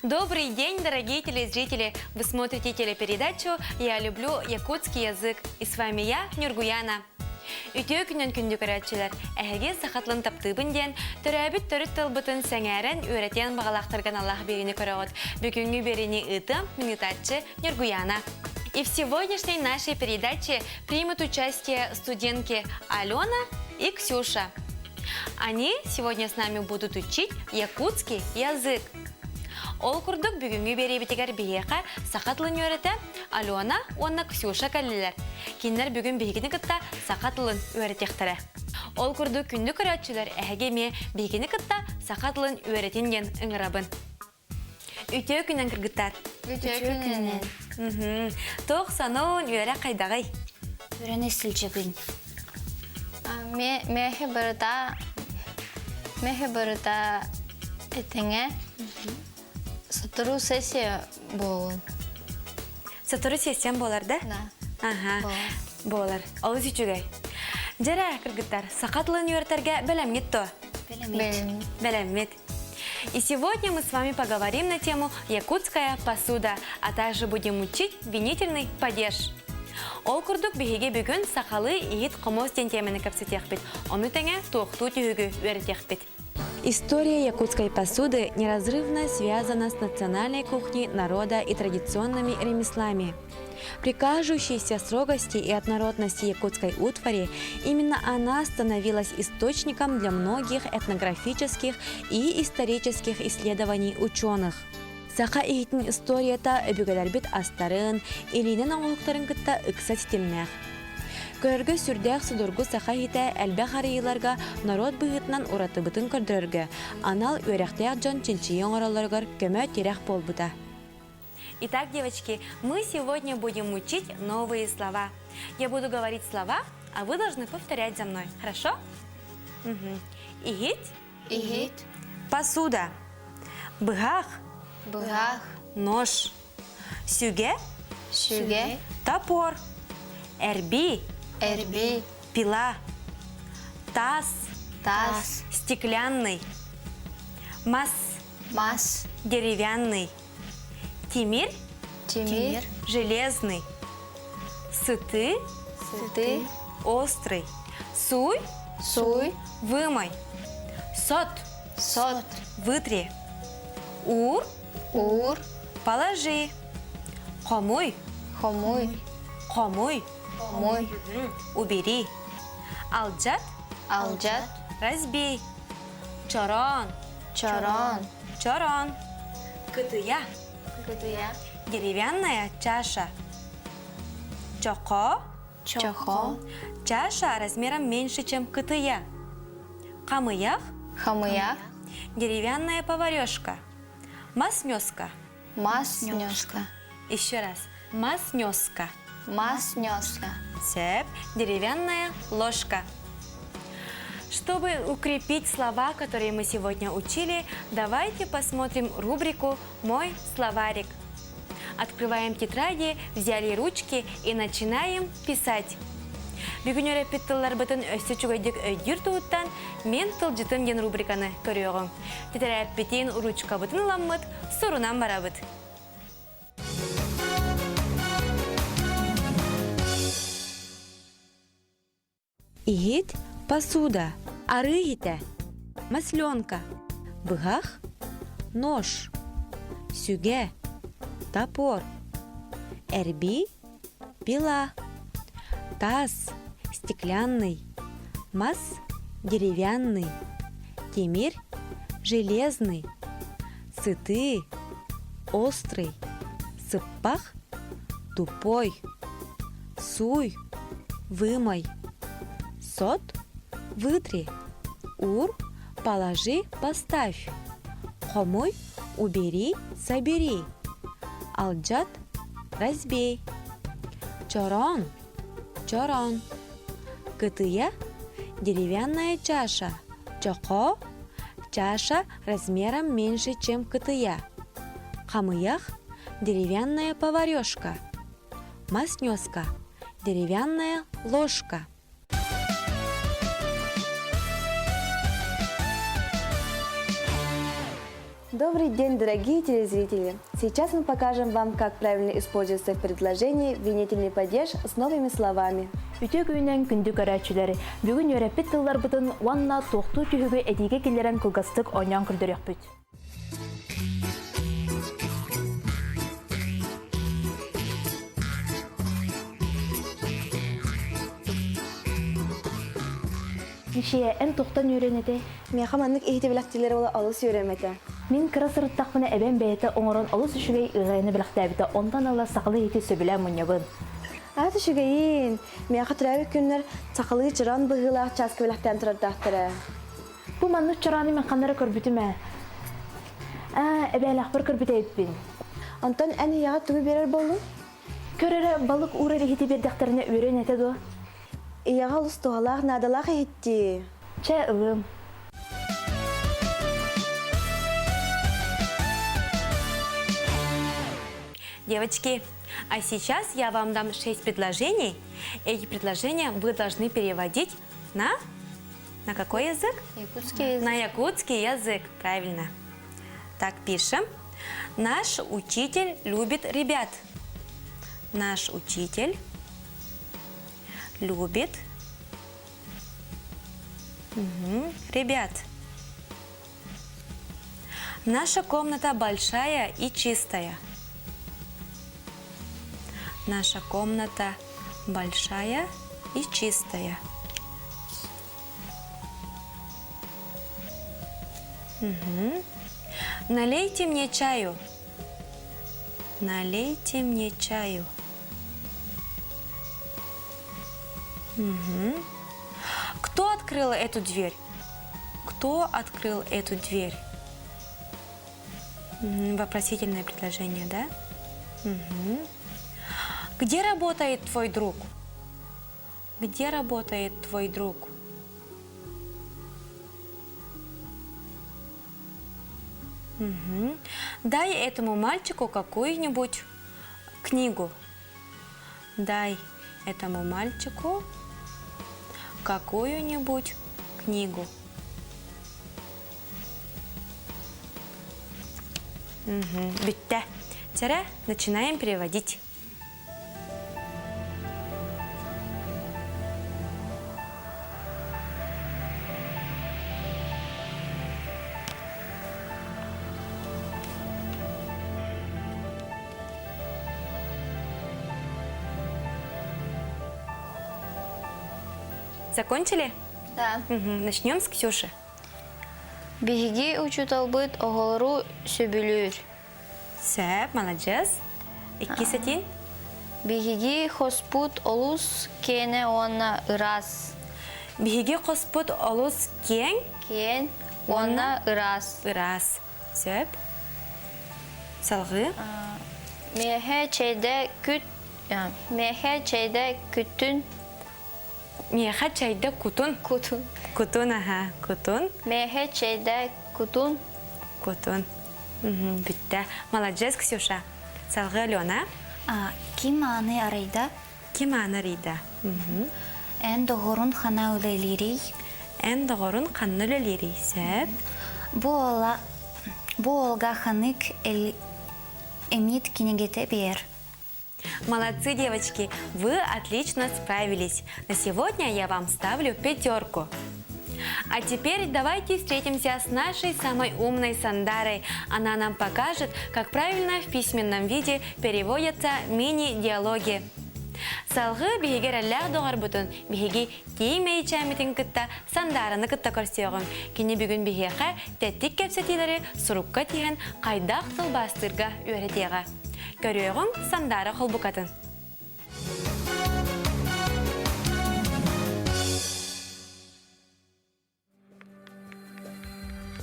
Добрый день, дорогие телезрители! Вы смотрите телепередачу «Я люблю якутский язык» и с вами я, Нюргуяна. Үтүө күнүн күндү көрөөччүлэр, эһиги саха тылын таптыыбын диэн, төрөөбүт төрүт тылбытын сэҥээрэн үөрэтиэн баҕалаахтарга аналлаах биэриини көрөҕүт. Бүгүҥҥү биэриини ыытыам минутаччы Нюргуяна. И в сегодняшней нашей передаче примут участие студентки Алена и Ксюша. Они сегодня с нами будут учить якутский язык. Ол курдук бүгүҥҥү биэриибитигэр биһиэхэ саха тылын үөрэтэ Алена уонна Ксюша кэллилэр. Кинилэр бүгүн биһигини кытта саха тылын үөрэтиэхтэрэ. Ол курдук күндү көрөөччүлэр эһиги эмиэ биһигини кытта саха тылын үөрэтин диэн ыҥырабын. Үтүө күнэн кыргыттар. Үтүө күнүнэн. Туох сонун, үөрэх хайдаҕый? Үөрэнэ сылдьабын. Миэхэ барыта миэхэ барыта этэҥэ сотору сессия буолун. Сотору сессиям буолар да? Да. Аха. Буолар. Олус үчүгэй. Дьэрэ, кыргыттар, саха тылын үөрэтэргэ бэлэмҥит дуо? Бэлэммит. Бэлэммит. И сегодня мы с вами поговорим на тему «Якутская посуда», а также будем учить винительный падеж. Ол курдук биһиги бүгүн сахалыы иһит-хомуос диэн тиэмэни кэпсэтиэхпит, ону тэҥэ туохтуу түһүгү үөрэтиэхпит. История якутской посуды неразрывно связана с национальной кухней народа и традиционными ремеслами. При кажущейся строгости и однородности якутской утвари именно она становилась источником для многих этнографических и исторических исследований ученых. Саха иһитин историята өбүгэлэрбит астарын, илиинэн оҥоһуктарын кытта ыкса ситимнээх. Көрөргө сүрдээх судургу саха иһитэ элбэх арыйыыларга норуот быһыытынан уратыбытын көрдөрөргө анал үөрэхтээх дьон чинчийии оҥороллоругар көмө-тирэх буолбута. Итак, девочки, мы сегодня будем учить новые слова. Я буду говорить слова, а вы должны повторять за мной. Хорошо? Угу. Иһит. Иһит. Посуда. Быһах. Быһах. Нож. Сүгэ. Сүгэ. Топор. Эрби. Эрби. Пила. Таз. Таз. Стеклянный. Мас. Мас. Деревянный. Тимир. Тимир. Железный. Сыты. Сыты. Острый. Суй. Суй. Вымой. Сот. Сот. Вытри. Ур. Ур. Положи. Хомуй. Хомуй. Хомуй. Хомуй. Убери. Алдьат. Алдьат. Разбей. Чороон. Чороон. Чороон. Кытыйа. Кытыйа. Деревянная чаша. Чохо. Чохо. Чаша размером меньше, чем кытыйа. Хамыйах. Хамыйах. Деревянная поварешка. Маснеска. Маснеска. Еще раз. Маснеска. Маснеска. Цепь. Деревянная ложка. Чтобы укрепить слова, которые мы сегодня учили, давайте посмотрим рубрику «Мой словарик». Открываем тетради, взяли ручки и начинаем писать. Бүгүн үөрэппит тылларбытын өссө үчүгэйдик өйдүүр туһуттан Мин тылдьытым диэн рубриканы көрүөҕүҥ. Тэтэрээппитин, ручкабытын ыламмыт, сурунан барабыт. Иһит – посуда, арыы иһитэ, масленка, быһах, нож, сүгэ, топор, эрбии, пила, таас, стеклянный, мас, деревянный, тимир, железный, сытыы, острый, сыппах, тупой, суй, вымой, сот, вытри, ур, положи, поставь, хомуй, убери, собери, алдьат, разбей, чороон, чороон, кытыйа, деревянная чаша, чохо, чаша размером меньше, чем кытыйа, хамыйах, деревянная поварешка, маснеска, деревянная ложка. Добрый день, дорогие телезрители! Сейчас мы покажем вам, как правильно используется в предложении винительный падеж с новыми словами. Үтүө күнүнэн күндү көрөөччүлэр! Бүгүн үөрэппит тылларбытын уонна туохтуу түһүгү этиигэ киллэрэн кылгастык оонньоон көрдөрүөхпүт. Мишия, эн тухтан үөрэн этэй? Миэхэ маннык иһити бэлэхтиилэр уола олус үөрөм этэ. Мин кыра сырыттахпына эбэм бэйэтэ оҥорон олус үчүгэй ыаҕайаны бэлэхтээбитэ, онтон ыла сахалыы иһити сөбүлээн мунньабын. Аат үчүгэйин! Миэхэ төрөөбүт күннэр сахалыы чороон быһыылаах чааска бэлэхтээн турардаахтара. Бу маннык чороonu мин ханна эрэ көрбүтүм ээ. Аа, эбээлээхпэр көрбүт эбиппин. Онтон эн ийэҕэ тугу биэрэр буоллуҥ? Көр эрэ, балык уурар иһити биэрдэхтэринэ үөрэн этэ дуо? Ийэҕэ олус туһалаах, наадалаах иһиттии. Чэ, ылыам. Девочки, а сейчас я вам дам шесть предложений. Эти предложения вы должны переводить на... На какой язык? Якутский язык. На якутский язык, правильно. Так, пишем. Наш учитель любит ребят. Наш учитель любит угу, ребят. Наша комната большая и чистая. Наша комната большая и чистая. Угу. Налейте мне чаю. Налейте мне чаю. Угу. Кто открыл эту дверь? Кто открыл эту дверь? Вопросительное предложение, да? Угу. Где работает твой друг? Где работает твой друг? Угу. Дай этому мальчику какую-нибудь книгу. Дай этому мальчику какую-нибудь книгу. Угу. Бүттэ. Тире, начинаем переводить. Закончили? Да. Угу. Начнем с Ксюши. Биһиги учууталбыт оҕолору сөбүлүүр. Сөп, маладьыас. Иккис этин. Биһиги хоспут олус киэнэ уонна ыраас. Биһиги хоспут олус киэҥ. Киэн уонна ыраас. Ыраас. Сөп. Салгыы. Миэхэ чэйдэ күт Миэхэ чэйдэ күттүн Миэхэ чэйдэ кутун. Кутун. Кутун, аха, кутун. Миэхэ чэйдэ кутун. Кутун. Бүттэ. Маладьыас, Ксюша. Салгыы Алена. Ким ааны арыйда? Ким ааны арыйда? Эн доҕорун хана үлэлиирий? Эн доҕорун ханна үлэлиирий? Сөп. Бу ола бу уолга ханык эмит кинигэтэ биэр. Молодцы, девочки, вы отлично справились. На сегодня я вам ставлю пятерку. А теперь давайте встретимся с нашей самой умной Сандарой. Она нам покажет, как правильно в письменном виде переводятся мини-диалоги. Салгыы биһиги эрэллээх доҕорбутун биһиги тиий-мэйчээммитин кытта Сандаараны кытта көрсүөҕүҥ. Кини бүгүн биһиэхэ тэттик кэпсэтиилэри сурукка тиһэн хайдах тылбаастыырга үөрэтиэҕэ. Көрүөҕүҥ Сандаара холбукатын.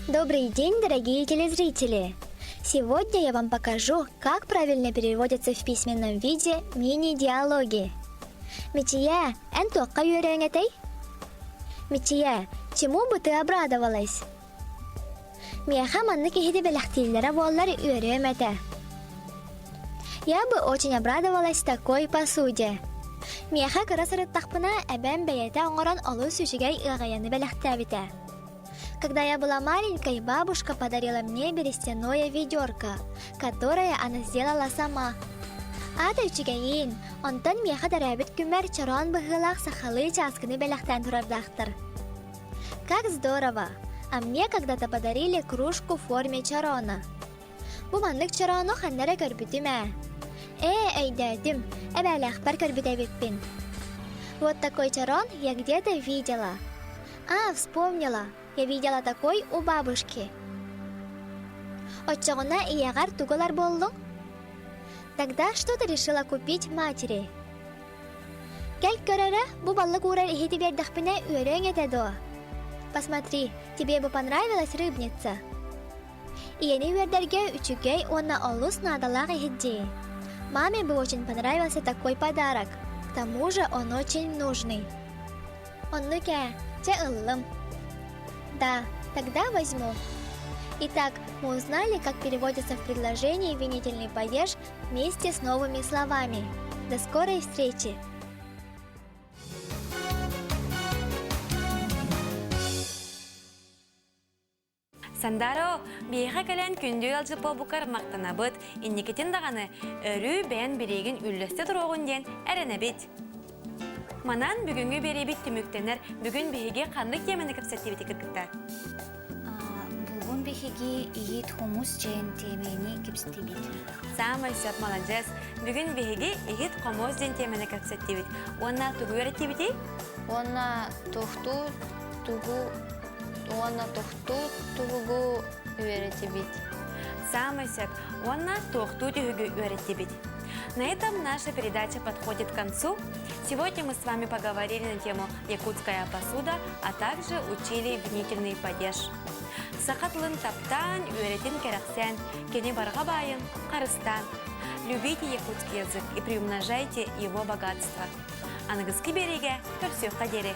Добрый день, дорогие телезрители! Сегодня я вам покажу, как правильно переводятся в письменном виде мини-диалоги. Мичия, эн туохха үөрүөҥ этэй? Мичия, чему бы ты обрадовалась? Миэхэ маннык иһити бэлэхтииллэрэ буоллар үөрүөм этэ. Я бы очень обрадовалась такой посуде. Миэхэ кыра сырыттахпына эбэм бэйэтэ оҥорон олус үчүгэй ыаҕайаны бэлэхтээбитэ. Когда я была маленькой, бабушка подарила мне берестяное ведерко, которое она сделала сама. Аата үчүгэйин, онтон миэхэ төрөөбүт күммэр чороон быһыылаах сахалыы чааскыны бэлэхтээн турардаахтар. Как здорово! А мне когда-то подарили кружку в форме чорона. Бу маннык чороону ханна эрэ көрбүтүм ээ. Ээ, өйдөөтүм, эбээлээхпэр көрбүт эбиппин. Вот такой чорон я где-то видела. А, вспомнила, я видела такой у бабушки. Оччоҕуна ийэҕэр тугу ылар буоллуҥ? Тогда что ты решила купить матери? Кэл көрөрө, бу балык уурар иһити биэрдэхпинэ үөрүөҥ этэ дуо? Посмотри, тебе бы понравилась рыбница? Ийэни үөрдэргэ үчүгэй уонна олус наадалаах иһит дии. Маме бы очень понравился такой подарок. К тому же он очень нужный. Оннук ээ, чэ ыллым. Да, тогда возьму. Итак, мы узнали, как переводится в предложении винительный падеж вместе с новыми словами. До скорой встречи! Сандаро, биһиэхэ кэлэн күндү ыалдьыт буолбуккар махтанабыт, инникитин даҕаны өрүү бэйэн бириигин үллэстэ туруоҕун диэн эрэнэбит. Манан бүгүҥҥү биэриибит түмүктэнэр. Бүгүн биһиги ханнык тиэмэни кэпсэттибит кыргыттар? Бүгүн биһиги иһит хомус диэн тиэмэни кэпсэттибит. Саамай сөп маладьыас. Бүгүн биһиги иһит хомус диэн тиэмэни кэпсэттибит. Уонна тугу үөрэттибитий? Уонна туохтуу тугу уонна тохтуу туһугу үөрэтибит. Саамай сөп. Уонна туохтуу түһүгү үөрэттибит. На этом наша передача подходит к концу. Сегодня мы с вами поговорили на тему «Якутская посуда», а также учили винительный падеж. Саха тылын таптаан, үөрэтин кэрэхсээн, кини барҕа баайын харыстаан. Любите якутский язык и приумножайте его богатство. Аныгыскы биэриигэ көрсүөххэ диэри.